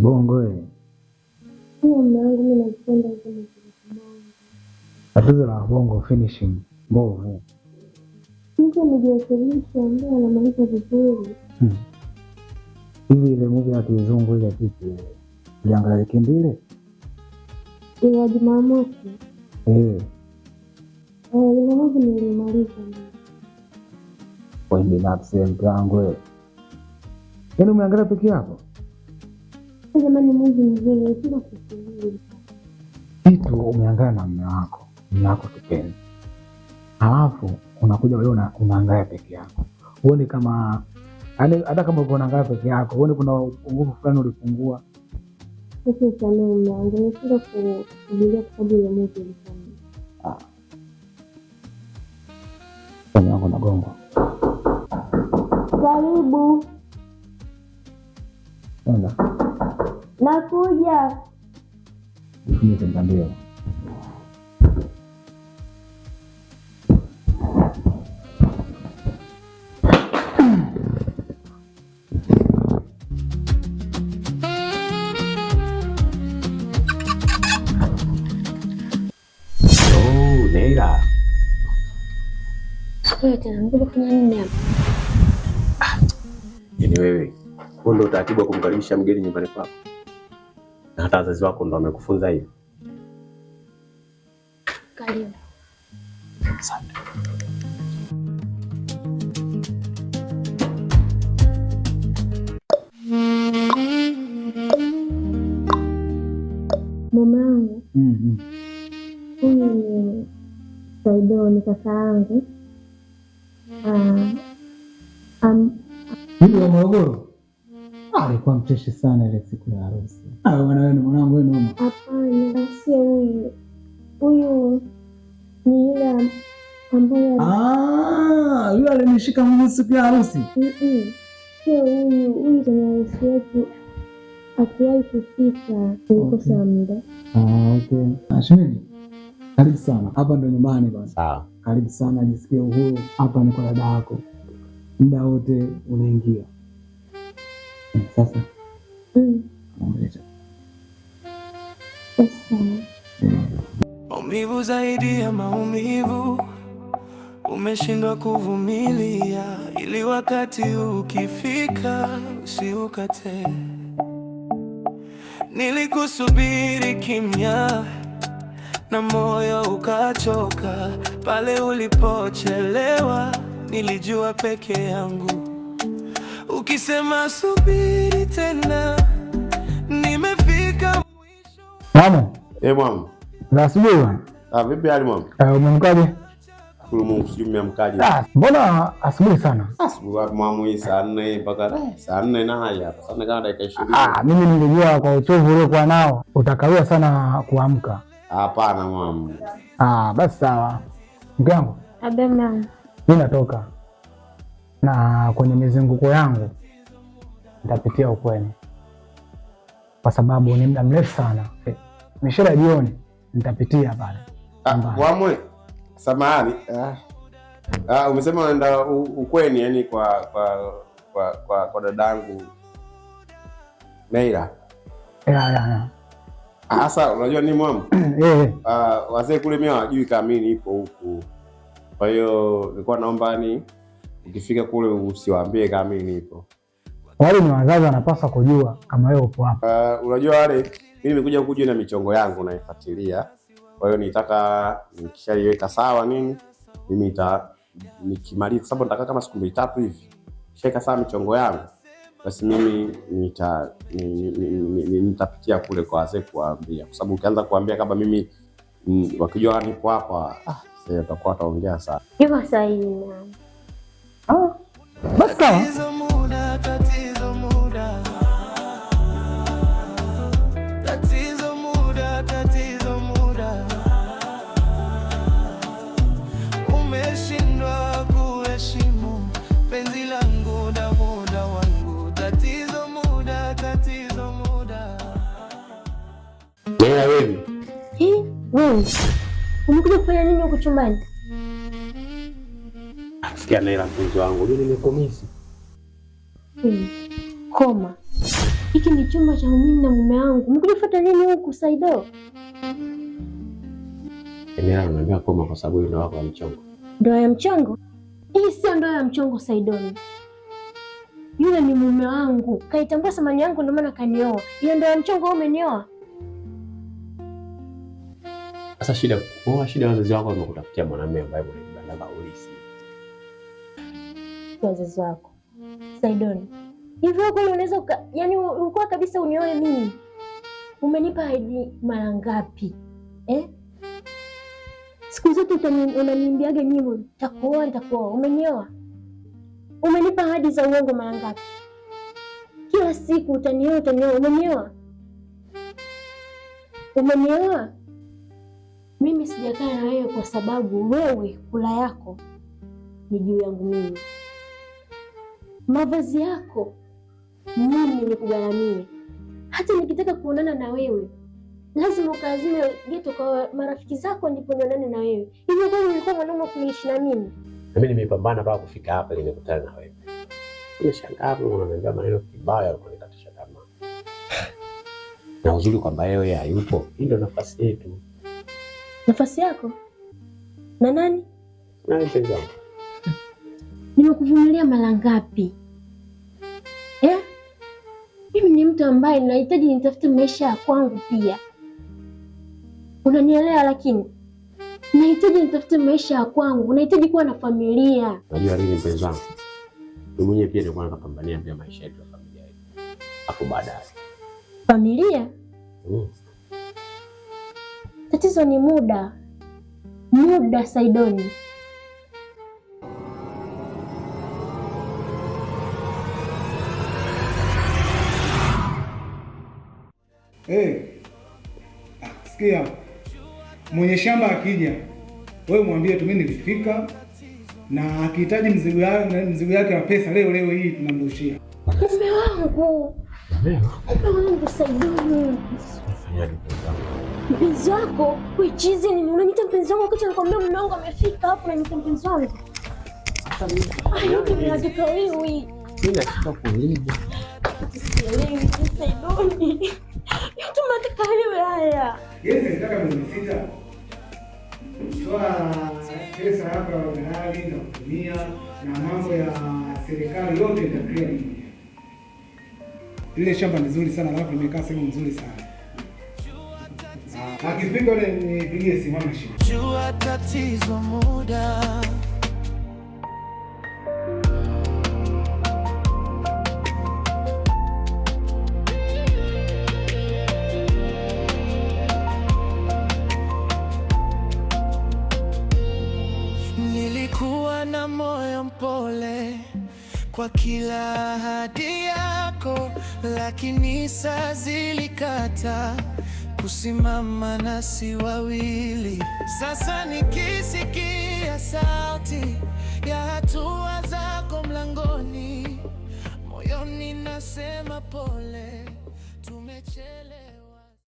Kibongo wewe. Mume wangu mimi nakupenda hizo movie za kibongo. Tatizo la bongo finishing mbovu. Mtu amejirekebisha ambaye anamaliza vizuri. Hivi ile movie ya kizungu ile vipi ile? Uliangalia wikendi ile? Ile ya Jumamosi. Eh. Eh, ile movie nilimaliza ndio. Wewe binafsi mke wangu wewe. Yaani umeangalia peke yako? Jamani, movie nzuri, sina kusubiri. Kitu umeangalia na mume wako kipenzi. Alafu unakuja wewe unaangalia peke yako. Huoni kama yaani hata kama uko unaangalia peke yako, huoni kuna upungufu fulani ulipungua? Sasa usamehe mume wangu, nimeshindwa kusubiria kwa sababu ile movie ilikuwa. Ah. Mume wangu nagongwa. Karibu. Nenda. Nakuja. Jifunike mtandio. Oh, Neila. Wewe tena unakuja kufanya nini hapa? Yaani wewe, huo ndio utaratibu wa kumkaribisha mgeni nyumbani kwako? Na hata wazazi wako ndo wamekufunza hiyo? Karibu. Asante. Mama yangu. Huyu ni Saido, ni kaka yangu. Yule wa Morogoro? Alikuwa mcheshi sana ile siku ya harusi. Ah, bwana wewe ni mwanangu wewe noma. Hapana, sio huyu. Huyu ni yule ambaye Ah, yule alinishika mguu siku ya harusi. Sio huyu. Huyu kwenye harusi yetu hakuwahi kufika, tulikosa muda. Ah, okay. Shemeji, karibu sana. Hapa ndo nyumbani bwana. Sawa. Karibu sana, jisikie uhuru. Hapa ni kwa dada yako. Muda wote unaingia. Sasa. Naomba. Sasa. Maumivu zaidi ya maumivu, umeshindwa kuvumilia, ili wakati ukifika usiukate. Nilikusubiri kimya na moyo ukachoka, pale ulipochelewa nilijua peke yangu. Ukisema subiri tena, nimefika mwisho. Mama. Eh, mama. Za asubuhi bwana. Ah, vipi hali mama? Umeamkaje? Shukuru Mungu, sijui mmeamkaje. Ah, mbona asubuhi sana? Asubuhi wapi mwamu hii saa 4 mpaka saa 4 na haya hapa. Saa 4 kama dakika 20. Ah, mimi nilijua kwa uchovu uliokuwa nao utakawia sana kuamka. Hapana mwamu. Ah, basi sawa. Mke wangu. Abe mama. Mimi natoka. Na kwenye mizunguko yangu nitapitia ukweni. Kwa sababu ni muda mrefu sana. Mishahara jioni nitapitia pale. Ah, mwamu. Samahani. Umesema unaenda ukweni yani kwa dadangu Neila. Ya. Sasa unajua nini mwamu? Wazee kule mimi hawajui kama mimi nipo huku. Kwa hiyo nilikuwa naomba ni ukifika kule usiwaambie kama mimi nipo. Wale ni wazazi wanapaswa kujua kama wewe upo hapa. Unajua wale mimi nimekuja huku na michongo yangu naifuatilia. Kwa hiyo nitaka nikishaiweka sawa nini mimi nikimaliza, kwa sababu nitakaa kama siku 2-3 hivi. Nikishaweka sawa michongo yangu basi mimi nitapitia kule kwa wazee kuwaambia, kwa sababu ukianza kuambia kama mimi wakijua nipo hapa, sasa utakuwa utaongea sana. Yuko sahihi mama. Basi sawa. Tatizo muda, tatizo muda. Tatizo muda, tatizo muda. Umeshindwa kuheshimu penzi langu na muda wangu. Tatizo muda, tatizo muda. Wewe wewe. Hii wewe. Umekuja kufanya nini huko chumbani? Sikia Naila, mpenzi wangu, mimi nimekumisi. Koma. Hiki Hiki ni chumba cha mimi na mume wangu. Umekuja kufuata nini huku Saido? Emira ananiambia koma kwa sababu ndoa yako ya mchongo. Ndoa ya mchongo? Hii sio ndoa ya mchongo Saidoni. Yule ni mume wangu. Kaitambua thamani yangu ndio maana kanioa. Hiyo ndoa ya mchongo wewe umenioa? Sasa shida, kwa shida wazazi wako wamekutafutia mwanamume ambaye mwenye kaulisi. Wazazi wako. Saidoni. Hivyo kweli unaweza yaani ulikuwa kabisa unioe mimi? Umenipa ahadi mara ngapi? Eh? Siku zote unaniimbiaga nyimbo nitakuoa nitakuoa. Umenioa? Umenipa ahadi za uongo mara ngapi? Kila siku utanioa utanioa. Umenioa? Umenioa? Mimi sijakaa na wewe kwa sababu wewe kula yako ni juu yangu mimi. Mavazi yako mimi nikugharamie. Hata nikitaka kuonana na wewe lazima ukaazime geto kwa marafiki zako ndipo nionane na wewe. Hivyo kweli ulikuwa mwanaume kuishi na mimi? Na mimi nimepambana mpaka kufika hapa ili nikutane na wewe. Nimeshangaa hapo unaniambia maneno kibaya kunikatisha tamaa. Na uzuri kwamba wewe hayupo. Hii ndio nafasi yetu. Nafasi yako? Na nani? Na mpenzi wangu. Nimekuvumilia mara ngapi? Eh? Mimi ni mtu ambaye nahitaji nitafute maisha ya kwangu pia. Unanielewa? Lakini nahitaji nitafute maisha ya kwangu, nahitaji kuwa na familia. Unajua nini mpenzi wangu? Mimi mwenyewe pia nilikuwa napambania pia maisha yetu ya familia yetu. Hapo baadaye. Familia? Tatizo ni muda. Muda Saidoni. Hey, sikia, mwenye shamba akija, wewe mwambie tu mimi nilifika, na akihitaji mzigo yake wa pesa leo leo hii tunamrushia. Mume wangu. Mume wangu Saidoni. Mpenzi wako? Wewe chizi nini? Unaniita mpenzi wangu wakati nakwambia mume wangu amefika hapo, unaniita mpenzi wangu? Ai, nataka wewe. Mimi nataka kuuliza. Sielewi Saidoni. Tunataka wewe haya. Yes, nataka milioni 6. Toa pesa hapa dalali na kutumia na mambo ya serikali yote nitakulia mimi. Ile shamba ni nzuri sana, alafu limekaa sehemu nzuri sana. Akifika yule nipigie simu ama shida. Jua tatizo muda. Nilikuwa na moyo mpole kwa kila ahadi yako, lakini saa zilikata kusimama nasi wawili. Sasa nikisikia sauti ya hatua zako mlangoni, moyoni nasema pole, tumechelewa.